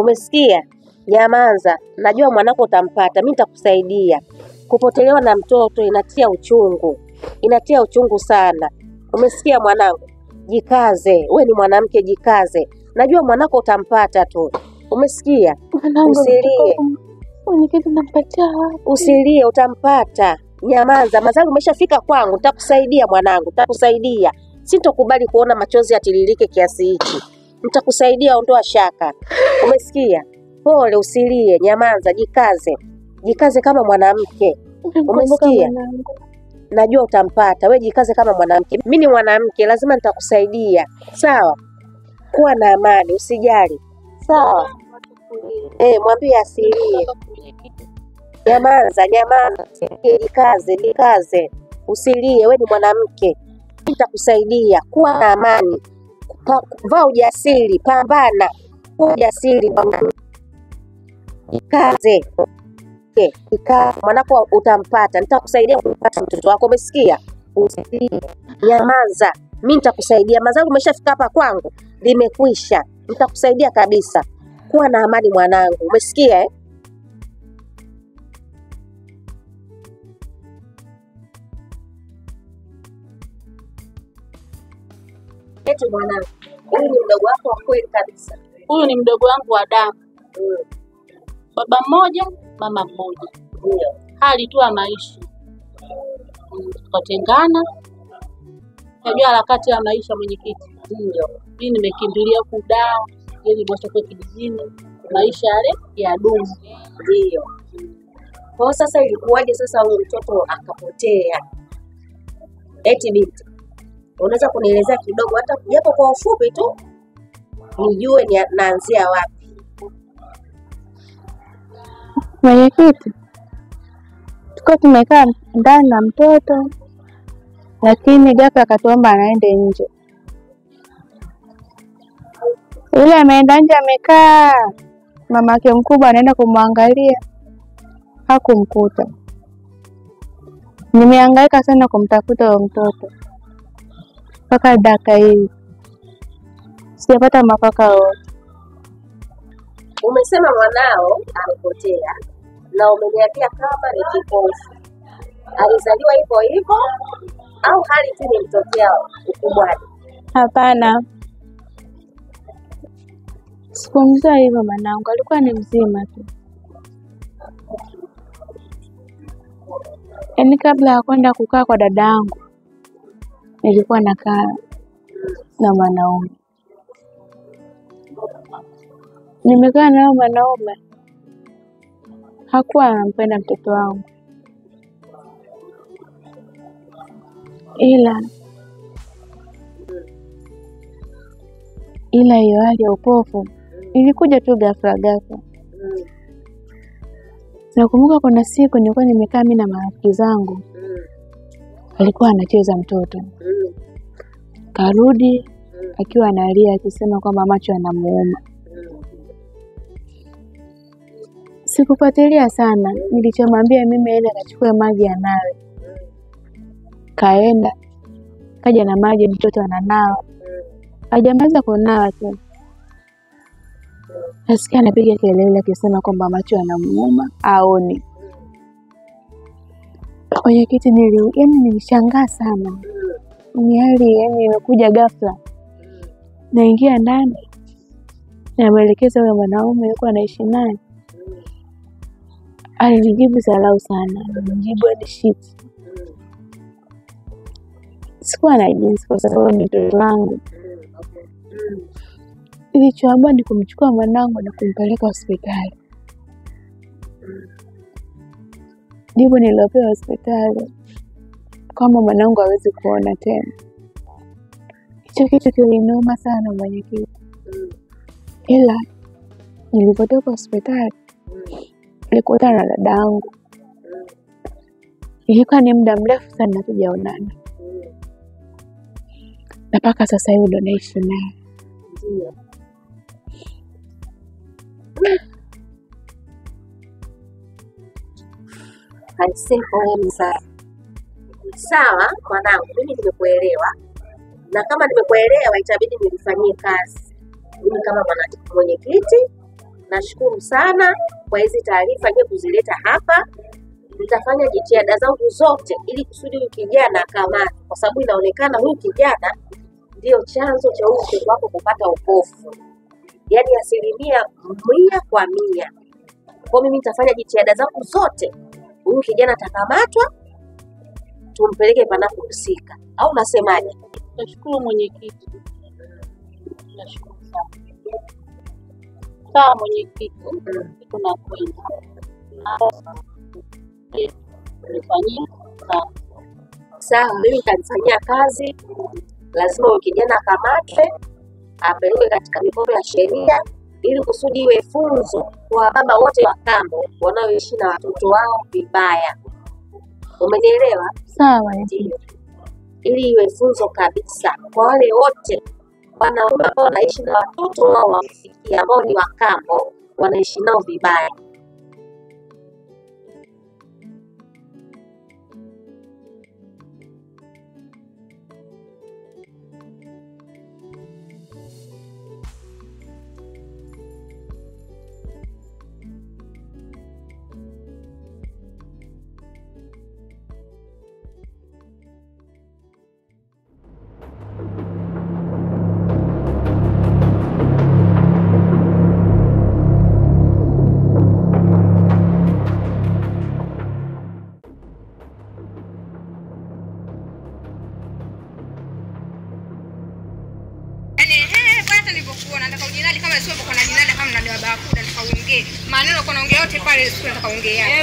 Umesikia? Nyamaza, najua mwanako utampata, mimi nitakusaidia. Kupotelewa na mtoto inatia uchungu, inatia uchungu sana. Umesikia mwanangu? Jikaze, we ni mwanamke, jikaze. Najua mwanako utampata tu. Umesikia? Mwanangu Usilie. mwenyekiti, nampatia wapi? Usilie, utampata. Nyamaza, mazangu umeshafika kwangu, nitakusaidia mwanangu, nitakusaidia. Sitokubali kuona machozi yatiririke kiasi hichi. Nitakusaidia, ondoa shaka. Umesikia? Pole, usilie, nyamaza, jikaze. Jikaze kama mwanamke. Nimemkumbuka Umesikia? mwanangu. Najua utampata. We jikaze kama mwanamke. Mimi ni mwanamke, lazima nitakusaidia. Sawa? Kuwa na amani, usijali. Sawa? Mwambie asilie. Nyamaza, nyamaza, jikaze, jikaze, usilie, we ni mwanamke, nitakusaidia. Kuwa na amani, vaa ujasiri, pambana, kuwa ujasiri, jikaze, jikaze, mwanako utampata, nitakusaidia kumpata mtoto wako, umesikia? Usilie, nyamaza, mimi nitakusaidia. Mazangu umeshafika hapa kwangu, limekwisha, nitakusaidia kabisa. Kuwa na amani mwanangu, umesikia eh? Eti mwanangu, huyu ni mdogo wako wa kweli kabisa. Huyu ni mdogo wangu wa damu, baba mmoja mama mmoja, Ndio. hali tu ya maisha tukatengana. Najua harakati ya maisha mwenyekiti, Ndio. mimi nimekimbilia huku Dar, yeye nilimwacha kule kijijini, maisha yale ya dumu. Ndio. Kwa hiyo sasa ilikuwaje sasa huyu mtoto akapotea? Eti binti, unaweza kunielezea kidogo hata japo kwa ufupi tu nijue ni naanzia wapi? Mwenyekiti, tuko tumekaa ndani na mtoto, lakini ghafla akatuomba anaende nje. Yule ameenda nje amekaa, mamake mkubwa anaenda kumwangalia, hakumkuta. Nimehangaika sana kumtafuta huyo mtoto mpaka dakika hii sijapata mwafaka wowote. Umesema mwanao amepotea na umeniambia kama ni kipofu. Alizaliwa hivyo hivyo au hali tu ilimtokea ukubwani? Hapana, sikumzaa hivyo mwanangu, alikuwa ni mzima tu. Yaani kabla ya kwenda kukaa kwa dada yangu nilikuwa nakaa na mwanaume. Nimekaa na huyo mwanaume, hakuwa anampenda mtoto wangu, ila ila hiyo hali ya upofu ilikuja tu ghafla ghafla. Nakumbuka kuna siku nilikuwa nimekaa mimi na marafiki zangu, alikuwa anacheza mtoto, karudi akiwa analia akisema kwamba macho yanamuuma. Sikufuatilia sana, nilichomwambia mimi aende akachukue maji anawe. Kaenda kaja na maji, mtoto ananawa, hajamaliza kunawa tu nasikia anapiga kelele akisema kwamba macho yanamuuma aoni. Mwenyekiti, yaani nilishangaa sana, ni hali yaani imekuja ghafla. Naingia ndani, namwelekeza huyo mwanaume yuko anaishi naye, alinijibu dharau sana, alinijibu hadi shit. Sikuwa na jinsi kwa sababu ni mtoto wangu. Nilichoamua ni kumchukua mwanangu na kumpeleka hospitali. Jibu nililopewa hospitali kwamba mwanangu hawezi kuona tena. Hicho kitu kiliniuma sana mwenyekiti, ila nilipotoka hospitali nilikutana na dada yangu. Ilikuwa ni muda mrefu sana hatujaonana, na mpaka sasa hivi ndo naishi naye. Ndio. Aisee, pole sana. Sawa mwanangu, mimi nimekuelewa, na kama nimekuelewa itabidi nilifanyie kazi mimi kama mwenyekiti Nashukuru sana kwa hizi taarifa je kuzileta hapa. Nitafanya jitihada zangu zote ili kusudi huyu kijana akamatwe, kwa sababu inaonekana huyu kijana ndio chanzo cha huyu mtoto wako kupata upofu, yaani 100% kwa 100. Kwa mimi nitafanya jitihada zangu zote, huyu kijana atakamatwa, tumpeleke panapohusika, au unasemaje? Nashukuru mwenyekiti, nashukuru sana. Sawa mwenyekiti, tunakwenda nifanyie kazi. Sawa, mimi nitalifanyia kazi. Lazima huyu kijana akamatwe, apelekwe katika mikono ya sheria, ili kusudi iwe funzo kwa baba wote wa kambo wanaoishi na watoto wao vibaya. Umenielewa? Sawa. Ndio, ili iwe funzo kabisa kwa wale wote wanaume ambao wanaishi na watoto wao wa kufikia ambao ni wa kambo, wanaishi nao vibaya.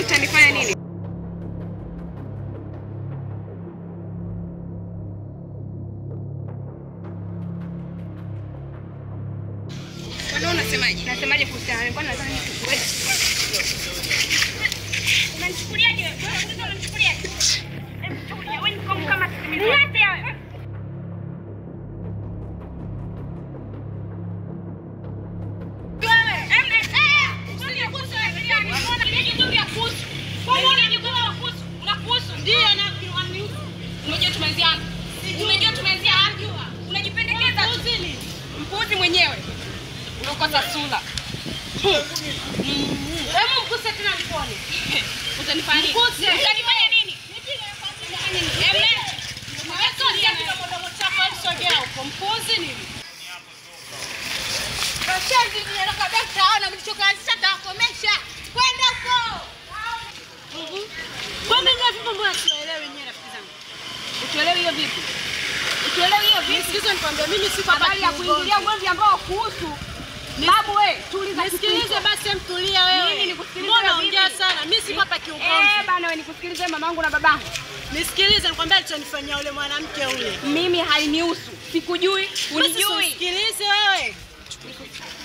Utanifanya nini? Unasemaje? Nasemaje kuhusiana? Nilikuwa nadhani nichukue. Unanichukuliaje wewe? Unanichukuliaje? Wewe ni kama niache wewe. Mpuzi mwenyewe. Unakosa sura. Hebu mkuse tena nikuone. Utanifanya nini? Utanifanya nini? Mpuzi nini? Kashazi ninakwambia tutaona mlichokaanzisha tutakomesha. Kwenda huko. Kwa nini vipi mbona tuelewe wenyewe rafiki zangu? Utuelewe hiyo vipi? Utuelewe hiyo vipi? Nisikize nikwambia mimi siko hapa ya kuingilia ugomvi ambao kuhusu. Babu wewe, tuliza. Nisikilize basi mtulia wewe. Mimi nikusikilize. Mbona unaongea sana? Mimi siko hapa kiugomvi. Eh bana wewe nikusikilize mamangu na babangu. Nisikilize nikwambia alichonifanyia yule mwanamke yule. Mimi hainihusu. Sikujui, unijui. Nisikilize wewe.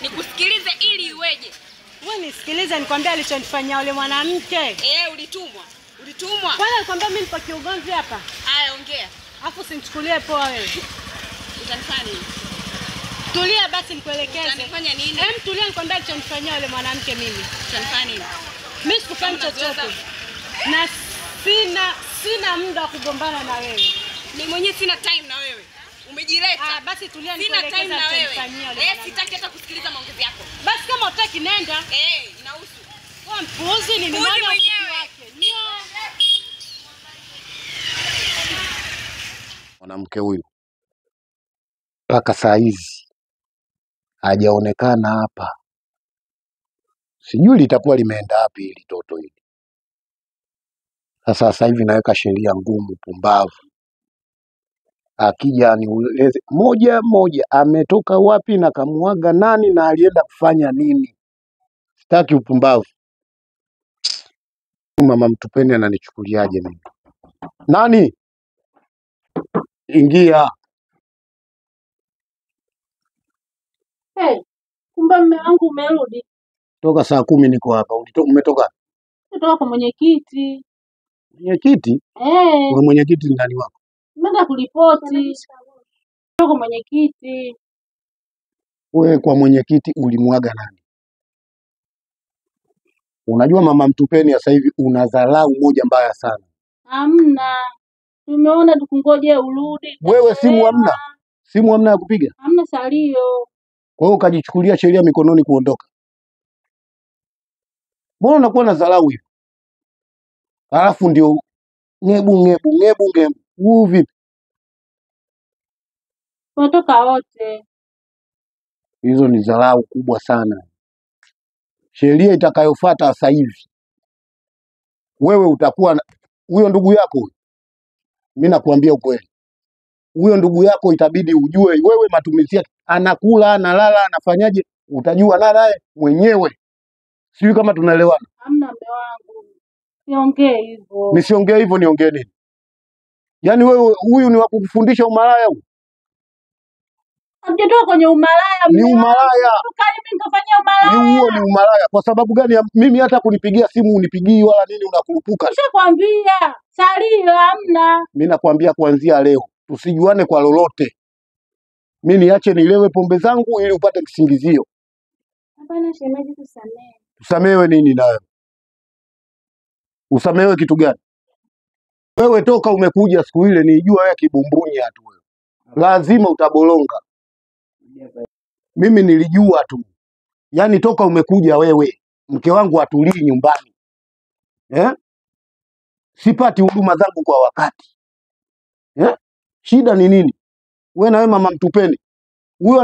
Nikusikilize ili iweje? Wewe nisikilize nikwambia alichonifanyia yule mwanamke. Eh, ulitumwa. Ulitumwa. Kwanza nikwambia mimi nipo kiugomvi hapa. Haya ongea. Alafu usinichukulie poa wewe. Utanifanya nini? Tulia basi nikuelekeze. Utanifanya nini? Hem, tulia nikwambia alichonifanyia yule mwanamke mimi. Utanifanya nini? Mimi sikufanya chochote. Na sina muda wa kugombana na wewe. Mimi mwenyewe sina time na wewe. Umejileta. Ah, basi tulia nikuelekeze alichonifanyia yule. Eh, sitaki hata kusikiliza maongezi yako. Basi kama hutaki nenda. Eh, inahusu. Wewe mpuzi ni nani wake? Nio. Mwanamke huyu mpaka saa hizi hajaonekana hapa, sijui litakuwa limeenda wapi hili toto hili. Sasa hivi naweka sheria ngumu pumbavu, akija anieleze moja moja ametoka wapi na kamuaga nani na alienda kufanya nini. Sitaki upumbavu. Mama Mtupeni ananichukuliaje mimi? Nani? Ingia. Hey, kumbe mume wangu umerudi. Toka saa 10 niko hapa. Umetoka? Kutoka kwa mwenyekiti. Mwenyekiti? Eh. Wewe mwenyekiti ni nani wako? Nimeenda kulipoti. Kutoka kwa mwenyekiti. Wewe kwa mwenyekiti ulimwaga nani? Unajua mama Mtupeni sasa hivi unadharau moja mbaya sana. Hamna. Tumeona tukungoje urudi. Wewe simu hamna? Simu hamna ya kupiga? Hamna salio. Kwa hiyo ukajichukulia sheria mikononi kuondoka. Mbona unakuwa na dharau hivi? Alafu ndio ngebu ngebu ngebu ngebu. Huu vipi? Tunatoka wote. Hizo ni dharau kubwa sana. Sheria itakayofuata sasa hivi, wewe utakuwa huyo ndugu yako huyo, mimi nakuambia ukweli, huyo ndugu yako itabidi ujue wewe matumizi yake, anakula, analala, anafanyaje, utajua na naye mwenyewe. Sijui kama tunaelewana. Hamna mume wangu. Siongee hivyo. Nisiongee hivyo, niongee nini? Yaani wewe huyu ni wa kukufundisha umalaya huyu? Hamjatoka kwenye umalaya Ni mume wangu. umalaya. Kali mimi nikafanyia Ni umalaya. huo ni umalaya. Kwa sababu gani? Mimi hata kunipigia simu unipigii wala nini, unakurupuka. Nishakwambia salio hamna. Mimi nakwambia kuanzia leo tusijuane kwa lolote. Mimi niache nilewe pombe zangu ili upate kisingizio. Hapana shemeji, tusamehe. Tusamewe nini nayo? Usamehewe kitu gani? Wewe toka umekuja siku ile nilijua wewe kibumbunya tu wewe. Lazima utabolonga. Mimi nilijua tu. Yaani toka umekuja wewe, mke wangu atulii nyumbani. Eh? Sipati huduma zangu kwa wakati. Eh? Shida ni nini? Wewe na wewe mama mtupeni. Huyu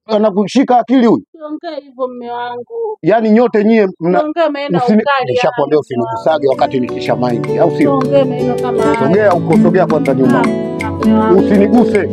anakushika akili huyu. Siongee hivyo mume wangu. Yaani nyote nyie mna Siongee maneno ya ukali haya nishakwambia mume wangu. usinigusage wakati nikisha maindi, au sio? Siongee maneno kama hayo. Sogea huko, sogea kwanza nyuma. Hamna mume wangu. Usiniguse.